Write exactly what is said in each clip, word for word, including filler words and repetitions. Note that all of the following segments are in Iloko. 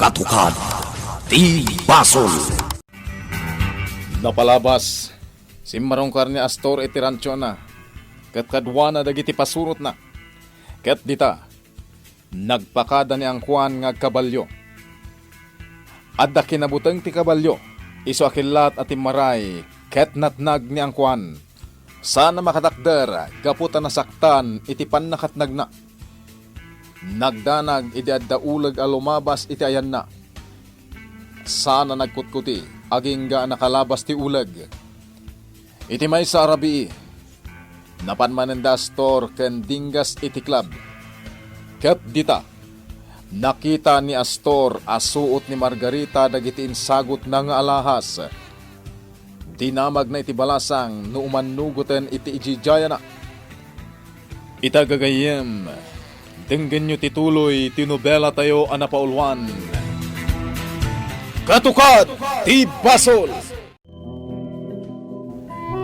Katukad ti basol. Napalabas, simmarungkar ni Astor iti ranchona, ket kaduana dagiti pasurotna. Ket dita, nagpakada ni Angkuan nga agkabalio. Adda kinabuteng ti kabalio, isu a killat a timmaray ket natnag ni Angkuan. Saan a makatakder gapu ta nasaktan iti pannakatnagna. Nagdanag idi adda uleg a lumabas iti ayanna. Saan a nagkutkuti, agingga a nakalabas ti uleg. Iti maysa a rabii, napan manen da Astor ken Dingas iti club. Ket dita, nakita ni Astor a suot ni Margarita dagiti insagutna nga alahas. Dinamagna iti balasang no umannugoten iti ijijayana. Ita gagayyem, denggenyo ti tuloy ti nobelatayo a napauluan. Katukad ti basol!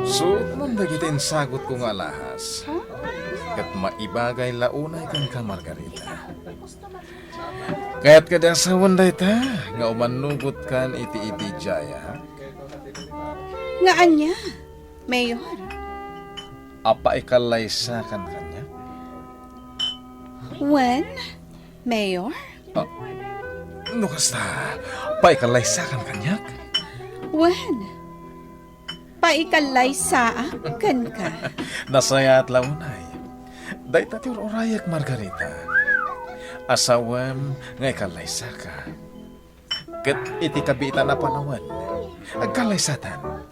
Suotmon dagiti insagutko nga alahas. Ket maibagay la unay kenka, Margarita. Kayat kadi a sawen dayta nga umannugotkan iti ijijayana? Nga ania, Mayor? A paikallaysakan kaniak? Wen, Mayor? Ah, no kasta, paikallaysakan kaniak? Wen, paikallaysaak kenka. Nasayaat la unay. Dayta ti ur-urayek, Margarita. Asawem nga ikallaysaka. Ket iti kabiitan a panawen, agkallaysatan.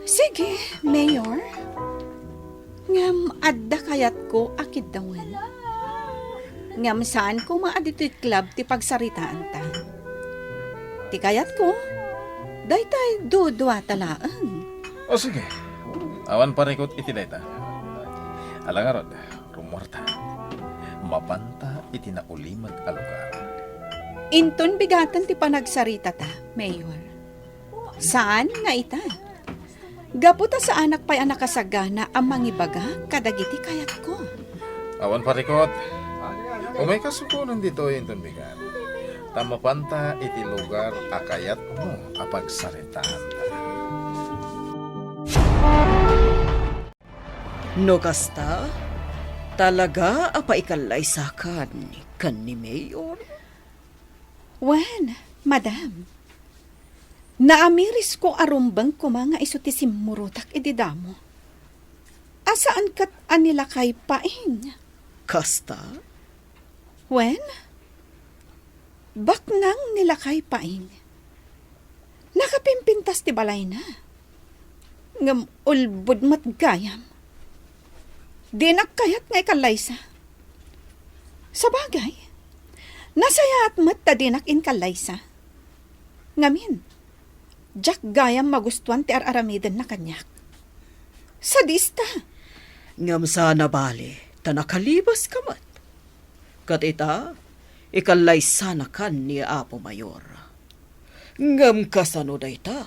Sige, Mayor. Ngem adda kayatko a kiddawen. Ngem saan koma a ditoy club ti pagsaritaanta. Ti kayatko, daytay duduata laeng. O sige, awan parikut iti dayta. Ala ngarud, rummuarta. Mapanta iti naulimek a lugar. Inton bigaten ti panagsaritata, Mayor. Saan nga ita? Gapu ta saanak pay a nakasagana a mangibaga kadagiti kayatko. Awan parikut. Umayka sukonen ditoy inton bigat. Ta mapanta iti lugar a kayatmo a pagsaritaanta. No kasta, talaga a paikallaysakan ken ni Mayor? Wen, madam. Naamirisko a rumbeng koma nga isu ti simmurotak idi damo. A saan ket a nilakay paing. Kasta? Wen, baknang nilakay paing. Nakapimpintas ti balayna. Ngem ulbod met gayam. Dinak kayat nga ikallaysa. Sabagay, nasayaat met ta dinak inkallaysa. Ngamin, diak gayam magustuan ti ar-aramidenna kaniak. Sadista! Ngem saan a bali, ta nakalibaska met. Ket ita, ikallaysanakan ni Apo Mayor. Ngem kasano dayta?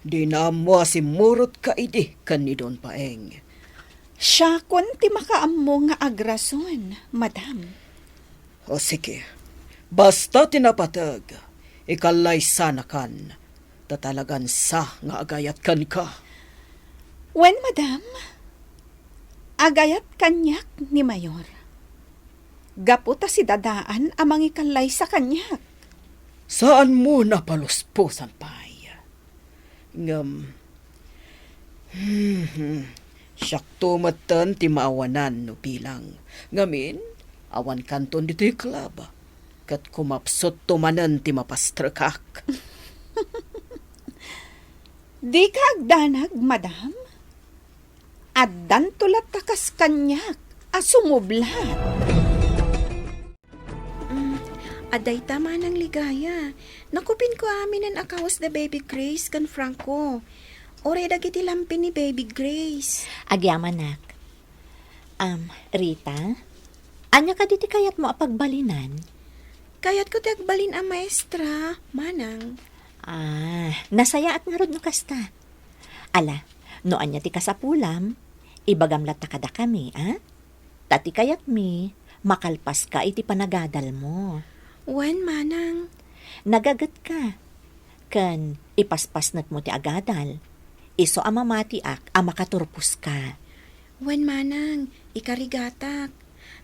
Dina ammo a simmurotka idi ken ni Don Paeng. Siakon ti makaammo nga agrason, madam. O sige, basta ti napateg, ikallaysanakan, ta talagan sa nga agayat kenka. Wen, madam, agayat kaniak ni Mayor. Gapu ta sidadaan a mangikallaysa kaniak. Saanmo napalusposan pay. Ngem, hmm, siakto metten ti maawanan no bilang. Ngamin, awan kanton ditoy club. Ket kumapsutto manen ti mapastrekak. Dika agdanag, madam. Addanto latta kas kaniak a sumublat. Mm, adda ita, Manang Ligaya. Nakupinko aminen a kawas da Baby Grace ken Franco. Uray dagiti lampin ni Baby Grace. Agyamanak. Am, Rita, ania kadi ti kayatmo a pagbalinan? Kayatko ti agbalin a maestra, Manang. Ah, nasayaat ngarud no kasta. Ala, no ania ti kasapulam, ibagam latta kadakami, a? Ta ti kayatmi, makalpaska iti panagadalmo. Wen, Manang. Nagagetka, ken ipaspasnekmo ti agadal, isu a mamatiak a makaturposka. Wen, manang, ikarigatak.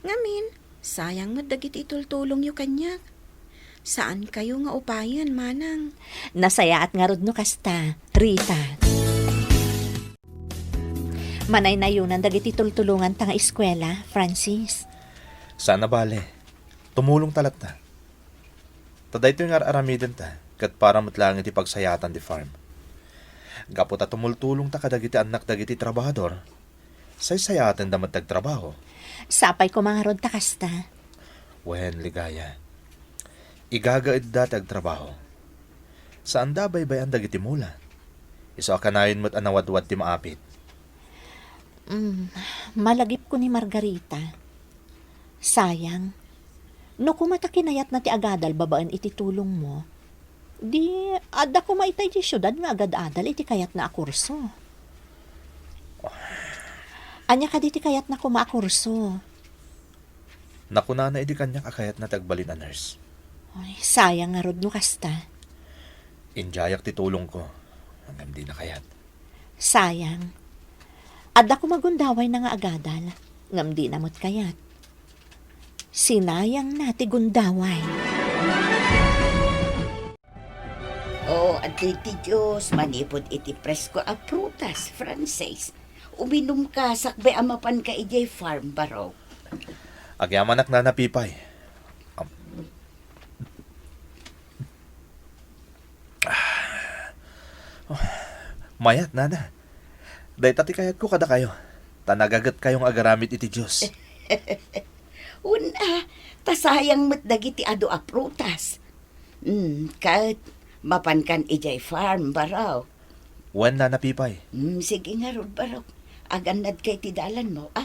Ngamin, sayang met dagiti itultulongyo kaniak. Saankayo nga upayen, manang. Nasayaat ngarud no kasta, Rita. Manaynayonan dagiti tultulonganta nga eskuela, Francis. Saan a bale. Tumulongta latta. Ta daytoy nga ar-aramidenta, ket para met laeng iti pagsayaatan ti farm. Gapu ta tumultulongta kadagiti annak dagiti trabahador, saysayatenda met ti agtrabaho. Sapay koma ngarud ta kasta. Wen, Ligaya. Igagaedda ti agtrabaho. Saanda a baybay-an dagiti mula. Isu a kanayon met a nawadwad ti maapit. Mm, malagipko ni Margarita. Sayang. No koma ta kinayatna ti agadal babaen iti tulongmo, di adda koma itay ti siudad nga agad-adal iti kayatna a kurso. Ania kadi ti kayatna koma a kurso? Nakunana idi kaniak a kayatna ti agbalin a nurse. Ay, sayang ngarud no kasta. Indiayak ti tulongko, ngem dina kayat. Sayang. Adda koma gundawayna nga agadal, ngem dina met kayat. Sinayangna ti gundaway. O, adtoy ti juice manipud iti presko a prutas, Francis. Uminumka sakbay a mapanka idiay farm, Barok. Agyamanak, Nana Pipay. Am-, Ah. Oh, mayat, Nana. Dayta ti kayatko kadakayo, ta nagagetkayo nga agaramid iti juice. Wen a, ta sayang met dagiti adu a prutas. Mm, ket mapankan idiay farm, Barok. Wen, Nana Pipay. Mm, sige ngarud, Barok. Agannadka iti dalanmo, a?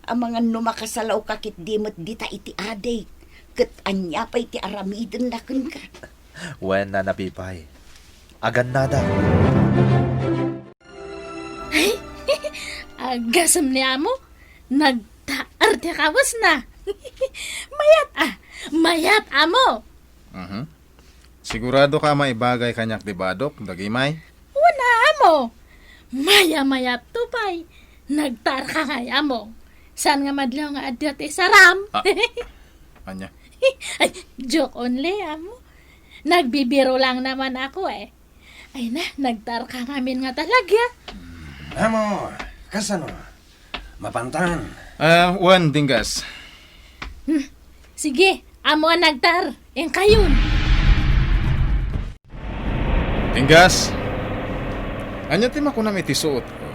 Amangan no makasalawka ketdi met dita iti adik, ket ania pay ti aramidenna kenka? Wen, Nana Pipay. Agannadak. Ay, agasem ni Amo. Nagtaer ti kawesna. Mayat a, mayat, Amo. Mhm. Siguradoka a maibagay kaniak ti badok, Dagimay? Wen a, Amo. Maya-mayatto pay. Nagtaerka ngay, Amo. Saan nga madlaw nga adda ti saram? Ah. Ania? Ay, joke only, Amo. Nagbibiro lang naman ako, eh. Ay na, nagtaerka ngamin nga talaga. Amo, kasano? Mapantan? Ah, wen, Dinggas. Hmm. Sige, Amo a nagtaer, inkayon. Dinggas, ania ti makunam iti suotko?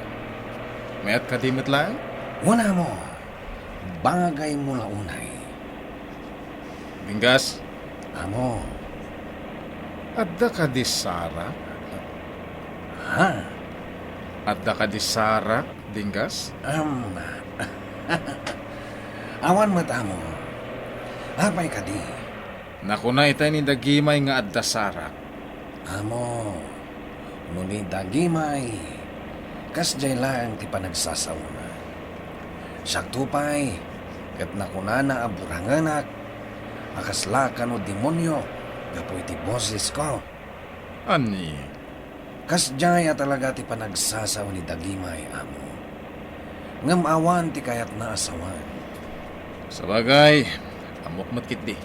Mayat kadi met laeng? Wen, Amo. Bagaymo la unay. Dinggas? Amo. Adda kadi sarak? Ha? Adda kadi sarak, Dinggas? Am, awan met, Amo. Apay kadi? Nakuna itay ni Dagimay nga adda sarak. Amo, no ni Dagimay, kasdiay laeng ti panagsasaona. Siakto pay, ket nakunana a burangenak a kasla kano demonio gapu iti bosesko. Ania? Kasdiay a talaga ti panagsasao ni Dagimay, Amo. Ngem awan ti kayatna a sawen. Sabagay, ammok met ketdi.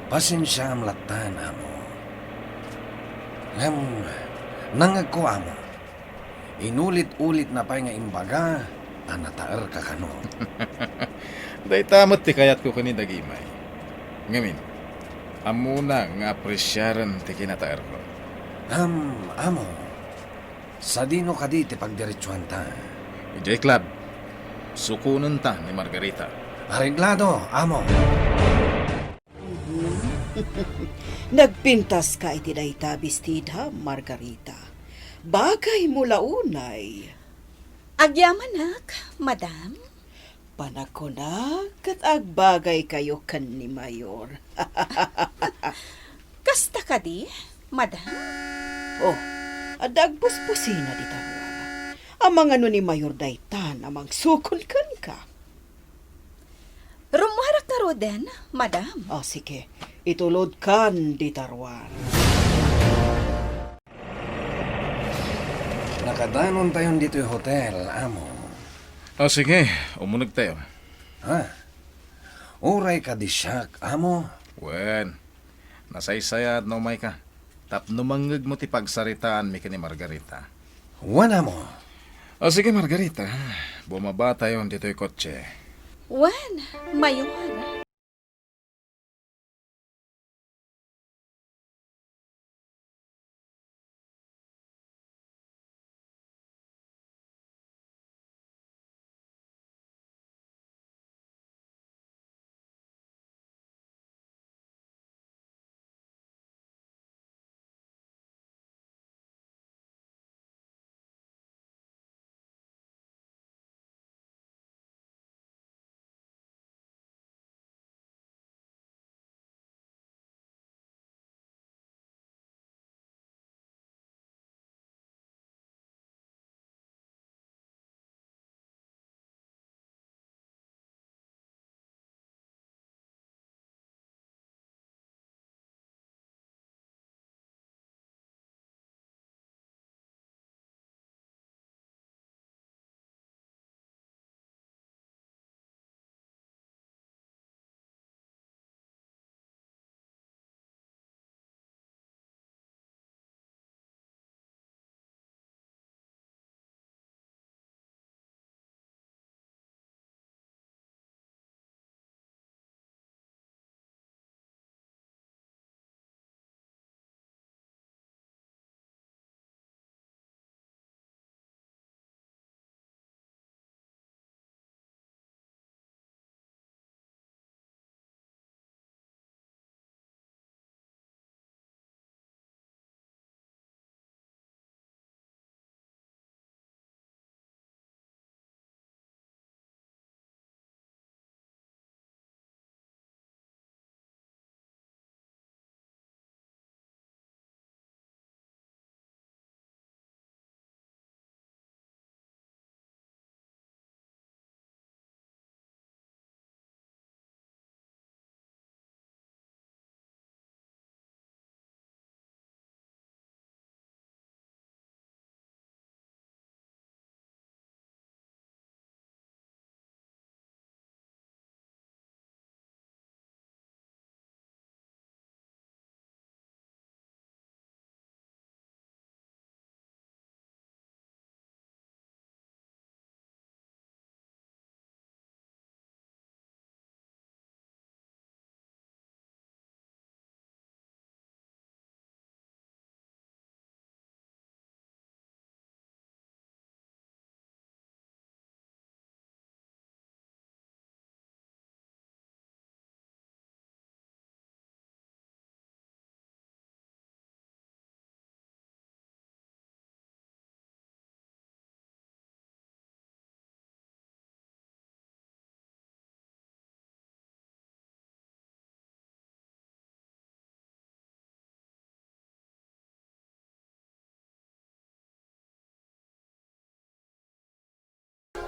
Pasensiaam lattan, Amo. Ngem, nangngegko, Amo. Inulit-ulitna pay nga imbaga a nataerka kano. Dayta met ti kayatko ken ni Dagimay. Ngamin, ammona nga apresiaren ti kinataerko. Am, Amo, sadino kadi ti pagdiretsuanta? Idiay club, sukonenta ni Margarita. Areglado, Amo. Nagpintaska iti dayta a bestida, Margarita. Bagaymo la unay. Agyamanak, madam. Panakunak ket agbagaykayo ken ni Mayor. Kasta kadi, madam? Oh, adda agpuspusinada ita ruar. Amangan no ni Mayor daytan a mangsukon kenka. Rummuarak ngaruden, madam. Oh, sige. itulodkan dita ruar. Nakadanontayon ditoy hotel, amo. O sige, umunegtayo. Ha? Uray kadi siak, amo? Wen, nasaysayat no umayka, tapno mangngegmo ti pagsaritaanmi ken ni Margarita. Wen, amo. O sige, Margarita, bumabatayon ditoy kotse. Wen, Mayor.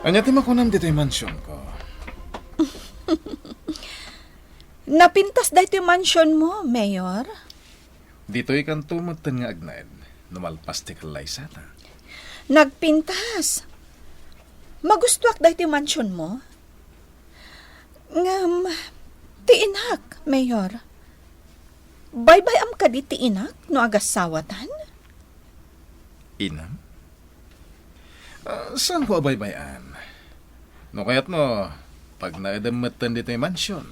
Ania ti makunam ditoy mansionko? Napintas daytoy mansionmo, Mayor? Ditoy kanto metten nga agnaed no malpas ti kallaysata. Nagpintas. Magustuak daytoy mansionmo. Ngem, ti inak, Mayor. Baybay-am kadi ti inak no agassawatan? Inam? Ah, saanko a baybay-an? No kayatmo, pagnaedem metten ditoy mansion.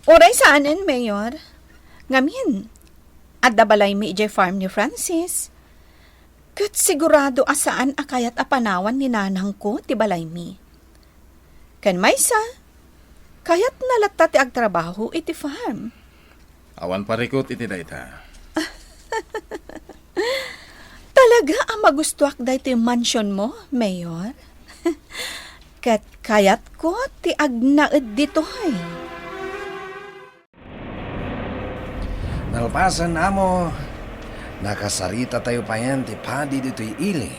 Uray saanen, Mayor. Ngamin, adda balaymi idiay farm ni Francis. Ket sigurado a saan a kayat a panawan ni nanangko ti balaymi. Ken maysa, kayatna latta ti agtrabaho iti farm. Awan parikut iti dayta. Talaga a magustuak daytoy mansionmo, Mayor. Ket kayatko ti agnaed ditoy. Nalpasen, amo, nakasaritatayo payen ti padi ditoy ili.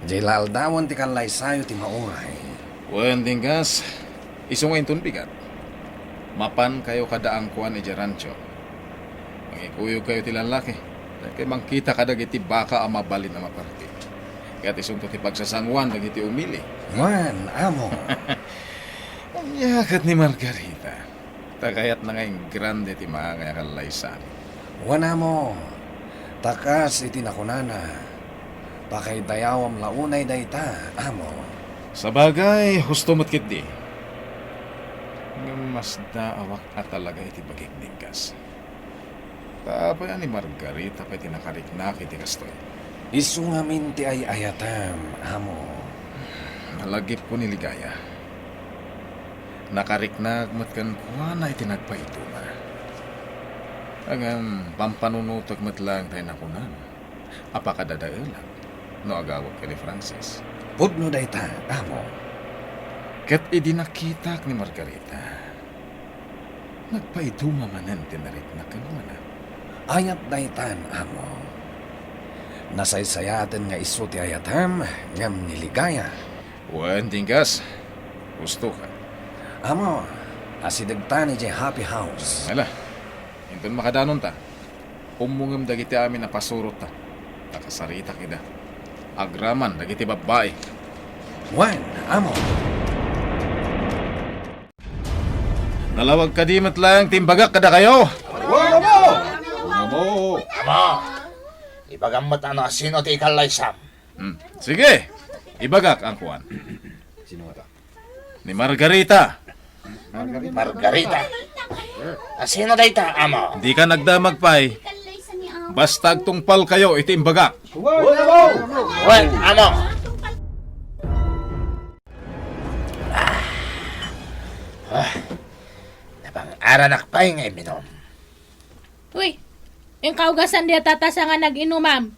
Diay la aldawen ti kallaysayo ti mauray. Wen, Dinggas, isu nga inton bigat. Mapankayo kada angkuan idiay rancho. Mangikuyogkayo ti lallaki. Daytoy mangkita kadagiti baka a mabalin a maparti. Ket isunto ti pagsasangoan dagiti umili. Wen, amo. Ania ket ni Margarita? Ta kayatna nga ingrande ti maangay a kallaysan. Wen, amo. Ta kas iti nakunana, pakaidayawam la unay dayta, amo. Sabagay, husto met ketdi. Ngem masdaawak a talaga iti bagik, Dinggas. Ta apay a ni Margarita pay ti nakariknak iti kastoy? Isu ngamin ti ay-ayatem, amo. Nalagipko ni Ligaya. Nakariknak met kenkuana iti nagpaiduma. Ngem pampanunotek met laeng tay nakunan a pakadadaelak no agawek ken ni Francis. Pudno dayta, amo. Ket idi nakitak ni Margarita, nagpaiduma manen ti nariknak kenkuana. Ayat daytan, amo. Nasaysayaaten nga isu ti ayatem ngem ni Ligaya. Wen, Dinggas. Husto ka. Amo, asidegtan idiay happy house. Ala, inton makadanonta, ummongem dagiti amin a pasurotta, ta kasaritak ida. Agraman dagiti babbai. Wen, amo. Nalawag kadi met laeng ti imbagak kadakayo? Amo! Amo! Amo! Ibagam met no asino ti ikallaysam. Hmm. Sige, ibagak angkuan. Sino nga ta? Ni Margarita. Margarita. Asino dayta, amo? Dika nagdamag pay. Basta agtungpalkayo iti imbagak. Wen, amo. Ah. Ah. Napang-aranak pay nga iminom. Uy, inkaugasan dayta tasa nga nag-inumam.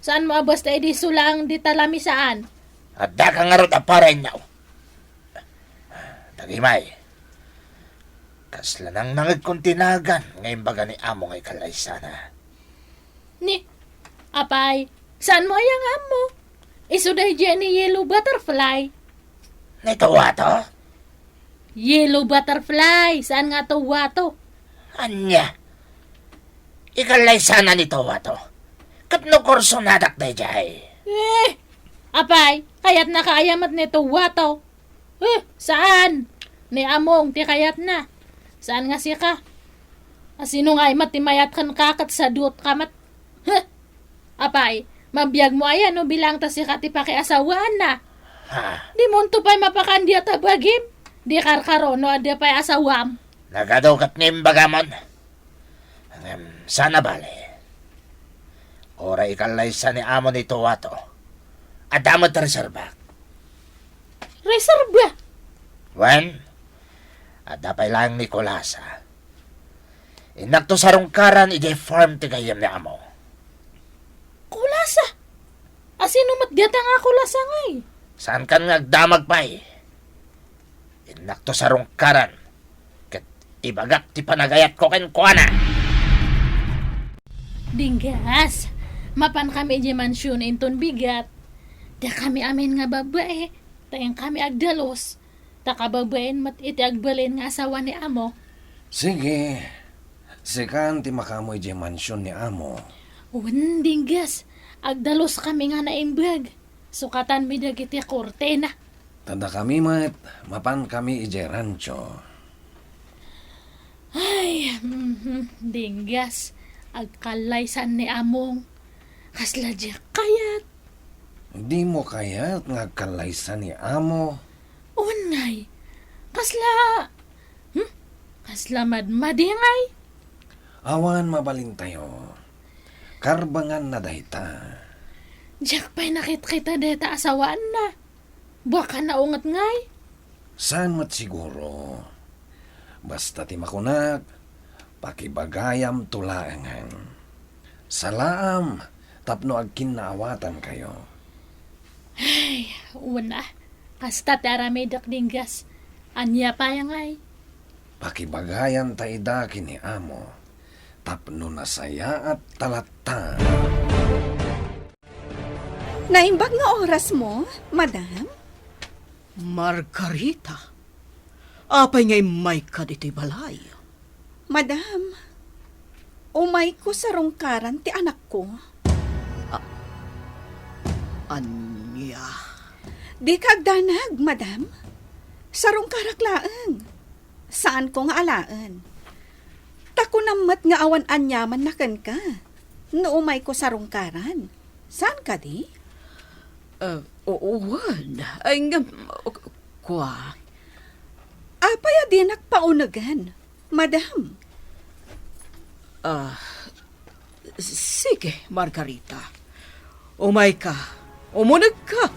Saanmo a basta idi isu laeng dita lamisaan? Addaka ngarud a para innaw. Dagimay. Kasla nangnangegkon ti nagan nga imbaga ni amo nga ikallaysana. Ni, apay, saanmo aya nga ammo? Isu daydiay ni Yellow Butterfly. Ni Tuwato? Yellow Butterfly, saan nga Tuwato? Ania? Ikallaysana ni Tuwato. Ket no kursonadak daydiay. Eh, apay, kayatnaka aya met ni Tuwato? Eh, saan? Ni Among ti kayatna. Saan nga sika? Asino ngay met ti mayat kenka ket saduotka met? Huh! Apay, mabiagmo aya no bilang ta sika ti pakiasawaanna? Ha? Dimonto pay mapakan dayta bagim? Di karkaro no adda pay asawam? Nagadu ket ni imbagamon. Ngem, saan a bale. Uray ikallaysa ni amo ni Tuwato, adda met reserba. Reserba? Wen, adda pay laeng ni Kulasa. Innakto sarungkaran idiay farm ti gayyem ni amo. Kulasa? Asino met dayta nga Kulasa ngay? Saankan nga agdamag pay? Innakto sarungkaran ket ibagak ti panagayatko kenkuana. Dinggas, mapankami idiay mansion inton bigat. Dakami amin nga babbai, ta inkami agdalus. Ta kababain met iti agbalin nga asawa ni amo. Sige, sikan ti makaammo idiay mansion ni amo. Wen, Dinggas, agdaluskami nga naimbag. Sukatanmi dagiti kurtina. Ta dakami met, mapankami idiay rancho. Ay, mhm, Dinggas, agkallaysan ni Among. Kasla diak kayat. Dimo kayat nga agkallaysan ni Amo? Wen ngay. Kasla, hmm? Kasla madmadi ngay? Awan mabalintayo. Karbanganna dayta. Diak pay nakitkita dayta asawaanna. Baka naunget ngay? Saan met siguro. Basta ti makunak, pakibagayamto laengen. Salaam tapno agkinnaawatankayo. Ay, wen a. Kasta ti aramidek, Dinggas. Ania pay ngay? Pakibagayanta ida ken ni Amo tapno nasayaat ta latta. Naimbag nga orasmo, madam? Margarita, Apay nga immayka ditoy balay? Madam, umayko sarungkaran ti anakko. A-, ania? Dika agdanag, madam. Sarungkarak laeng. Saanko nga alaen. Ta kunam met nga awan aniamanna kenka no umayko sarungkaran. Saan kadi? Ah, oo, wen. Ay, ngem, kua. Apay a dinak paunegen, madam? Ah, sige, Margarita. Umayka, umunegka,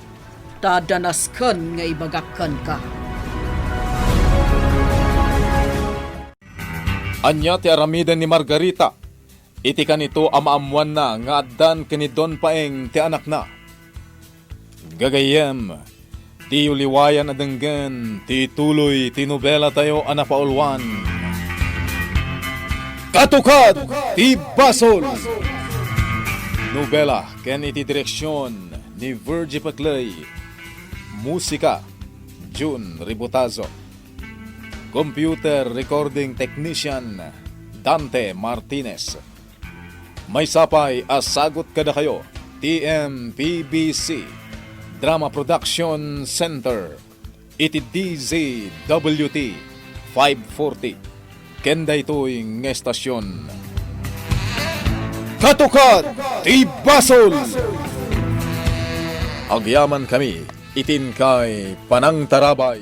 ta adda nasken nga ibagak kenka. Ania ti aramiden ni Margarita iti kanito a maammoanna nga addan ken ni Don Paeng ti anakna? Gagayyem, diyo liwayan a denggen ti ituloy ti nobelatayo a napauluan, Katukad ti Basol! Nobela ken iti direksion ni Virgie Pecley. Musika, Jun Ributazo. Computer Recording Technician, Dante Martinez. Maysa pay a sagut kadakayo ti M P B C Drama Production Center iti D Z W T five forty ken daytoy nga estasion. Katukad ti Basol! Agyamankami iti inkay panangtarabay.